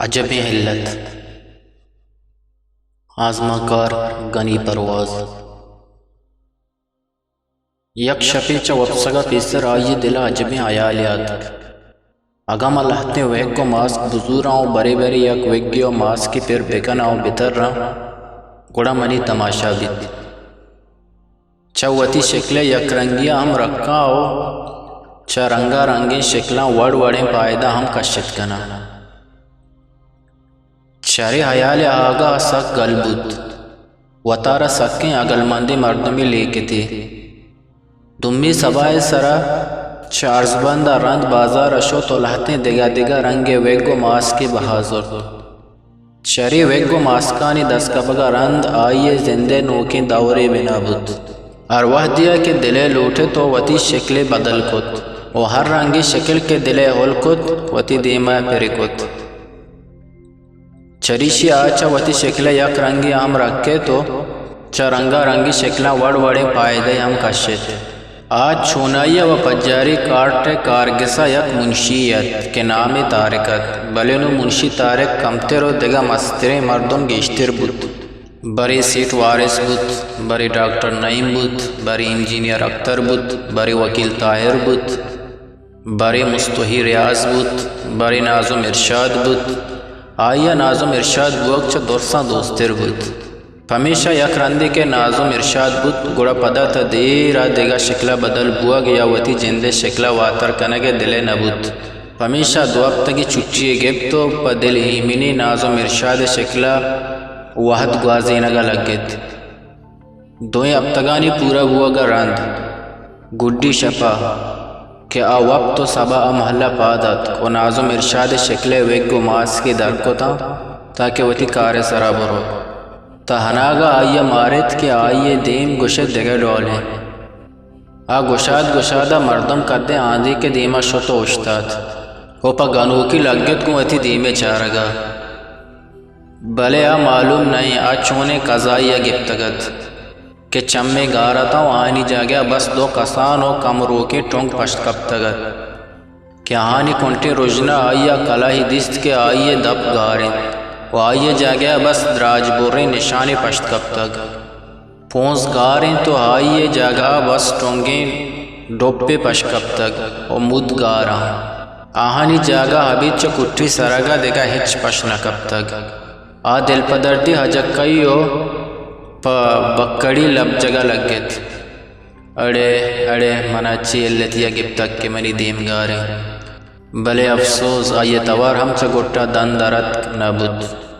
عجبیں علت۔ آزمانکار گنی پرواز۔ یک شپے چہ وپسگ ءَ پیسر آئی ءِ دل ءَ عجبیں ہیالے آتک۔ اگاں من لہتیں ویگ ءُ ماسک بزوراں ءُ برے برے یک ویگے ءُ ماسکے پر بکناں ءُ بتراں، گڑا منی تماشا بیت۔ چہ وتی شکل ءِ یک رنگی ءَ ہم رکاں ءُ چہ رنگا رنگیں شکلاں وڑ وڑیں پائدہ ہم کشت کناں۔ چرے ہیال ءِ آگاہ ءَ سک گل بوت۔ وتارا سکیں عقلمندیں مردمے لیکتے۔ دومی سباہ ءِ سرا چہ ارزبند ءَ رند بازار ءَ شت ءُ لہتیں دگہ دگہ رنگ ءِ ویگ ءُ ماسکے بہا زرت۔ چرے ویگ ءُ ماسکانی دست کپگ ءَ رند آئی ءِ زند ءِ نوکیں دورے بنا بوت۔ ہر وہدی ءَ کہ دل ءِ لوٹ ات ءُ وتی شکلے بدل کت ءُ ہر رنگیں شکل کہ دل ءِ ہل کت، وتی دیم ءَ پر کت۔ چریشی ءَ آ چہ وتی شکل ءِ یک رنگی ءَ ہم رکت ءُ چہ رنگا رنگی شکلاں وڑ وڑیں پائدہ ہم کشت۔ آ چونائی ءَ و پجاری کارٹ ءِ کارگس ءَ یک منشی ات کہ نام ئے طارق ات، بلے نوں منشی طارق کمتر ءُ دگہ مستریں مردم گیشتر بوت۔ برے سیٹ وارث بوت، برے ڈاکٹر نعیم بوت، برے انجینئر اختر بوت، برے وکیل طاہر بوت، برے مستوحی ریاض بوت، برے ناظم ارشاد بوت۔ آئی ءَ ناظم ارشاد بوگ چہ درساں دوستر بوت۔ پمیشا یک رندے کہ ناظم ارشاد بوت، گڑا پدا تا دیر ءَ دگہ شکل ءَ بدل بوگ یا وتی جند ءِ شکل ءَ واتر کنگ ءِ دل ءَ نہ بوت۔ پمیشا دو ہپتگے چھٹی یے گپت ءُ پہ دل ایمنی ناظم ارشاد ءِ شکل ءَ وہد گوازینگ ءَ لگت۔ دوئیں ہپتگانی پورا بوگ ءَ رند گڈی شپ ءَ کہ آ وپت ءُ سبا آ مہلہ پاد اتک ءُ ناظم ارشاد ءِ شکل ءِ ویگ ءُ ماسکے در کتاں تاکہ وتی کار ءِ سرا برو۔ تا ہناگہ آئی ءَ مارت کہ آئی ءِ دیم گوشت دگہ ڈول انت۔ آ گشاد گشاد ءَ مردم کدیں آندیک ءِ دیم ءَ شت ءُ اوشتات ءُ پہ گنوکی لگت گوں وتی دیم ءِ چارگ ءَ۔ بلے آ معلوم نہ انت آ چونیں قضایے ءَ گپتگ ات کہ چمے گار اتاں ءُ آہانی جاگہ ءَ بس دو کسان ءُ کمروکیں ٹنگ پشت کپتگ ات کہ آہانی کنٹیں رژنا آئی ءَ کلاہے دیست کہ آئی ءِ دپ گار انت ءُ آئی ءِ جاگہ ءَ بس دراج بریں نشانے پشت کپتگ۔ پونز گار انت ءُ آئی ءِ جاگہ ءَ بس ٹنگیں ڈپے پشت کپتگ ءُ مود گار انت۔ آہانی جاگہ ءَ ابید چہ کٹی سرگ ءَ دگہ ہچ پشت نہ کپتگ۔ آ دلپدردی ہجکئی ءُ پہ بکڑی لبجگ ءَ لگت۔ اڑے، اڑے، منا چے علتے ءَ گپتگ کہ منی دیم گار انت؟ بلے افسوز، آئی ءِ توار ہم چہ گٹ ءَ داں در اتک نہ بوت۔